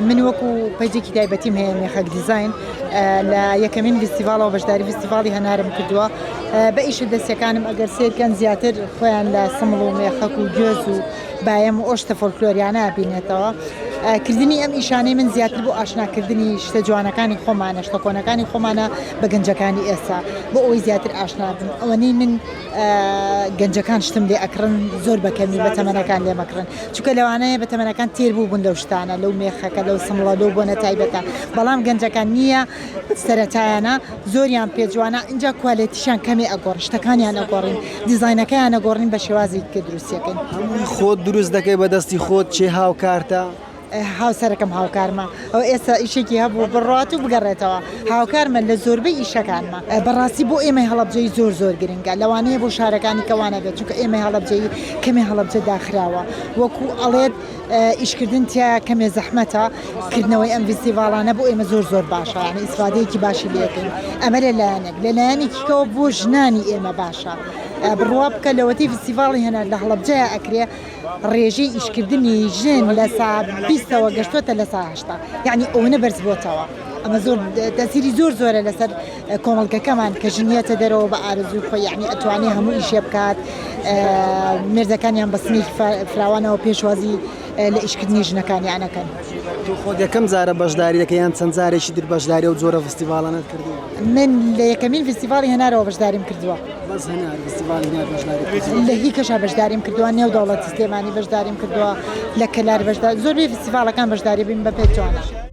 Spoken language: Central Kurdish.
من وەکو پەیجێکی تایبەتیم هەیە مێخەک دیزاین لە یەکەمین ڤیستیڤاڵەوە بەشداری ڤیستیڤاڵی هەنارم کردووە بە ئیشە دەستەکانم ئەگەر سێرکەن زیاتر خۆیان لە سمڵ و مێخەک و گوێز و بایەم و ئەو شتە فۆلکلۆریانە بینێتەوە. کردنی ئەم ئیشانەی من زیاتر بۆ ئاشناکردنی شتە جوانەکانی خۆمانە شتە کۆنەکانی خۆمانە بە گەنجەکانی ئێستا بۆ ئەوەی زیاتر ئاشنا بن ئەوەنەی من گەنجەکان شتم لێ ئەکڕن زۆر بە کەمی بە تەمەنەکان لێ مەکڕن چونکە لەوانەیە بە تەمەنەکان تێر بوو بوون لەو شتانە لەو مێخەکە لەو سمڵە لەو بۆنە تایبەتە بەڵام گەنجەکان نییە سەرەتایانە زۆریان پێ جوانە ئینجا کوالێتیشان کەمێ ئەگۆڕن شتەکانیان ئەگۆڕین دیزاینەکەیان ئەگۆڕین بە شێوازی کە دروستیەکەین. هەمووی خۆت دروست دەکەی بە دەستی خۆت کێ هاوکارتە؟ هاوسەرەکەم هاوکارمە ئەو ئێستا ئیشێکی هەبوو بڕوات و بگەڕێتەوە هاوکارمە لە زۆربەی ئیشەکانمە بەڕاستی بۆ ئێمەی هەڵەبجەی زۆر زۆر گرنگە لەوانەیە بۆ شارەکانی کەوانە بێت چونکە ئێمەی هەڵەبجەی کەمێ هەڵەبجە داخراوە وەکو ئەڵێت ئیشکردن تیا کەمێ زەحمەتە کردنەوەی ئەم ڤیستیڤاڵانە بۆ ئێمە زۆر زۆر باشە یعنی ئیسفادەیەکی باشی لێکەین ئەمە لە لایەنێک لە لایەنێکی کەەوە بۆ ژنانی ئێمە باشە بڕوا بکە لەوەتی ڤیستیڤاڵی هەنار لە هەڵەبجەیە ئەکرێ ڕێژەی ئیشکردنی ژن لە سا بیستەوە گەشتۆتە لە سا 80 یعنی ئەوەنە بەرز بۆتەوە ئەمە زۆر تەسیری زۆر زۆرە لەسەر کۆمەڵگەکەمان کە ژن یەتە دەرەوە بە ئارەزووی خۆی یعنی ئەتوانێ هەموو ئیشێ بکات مێردەکانیان بە سنێکی فراوانەوە پێشوازی لە ئیشکردنی ژنەکانیان ئەکەن. تۆ خۆت یەکەم جارە بەشداری دەکەی یان چەند جارێکی تر بەشداری ئەو جۆرە ڤستیڤاڵانەت کردووە؟ من لە یەکەمین ڤستیڤاڵی هەنارەوە بەشداریم کردووە. بەس هەنار ڤستیڤاڵی هەنار بەشداری کردووە؟ لە هی کەشا بەشداریم کردووە، نێودەوڵەتی سلێمانی بەشداریم کردووە، لە کەلار بەشدار زۆربەی ڤستیڤاڵەکان بەشداری بووین بە پێچەوانە.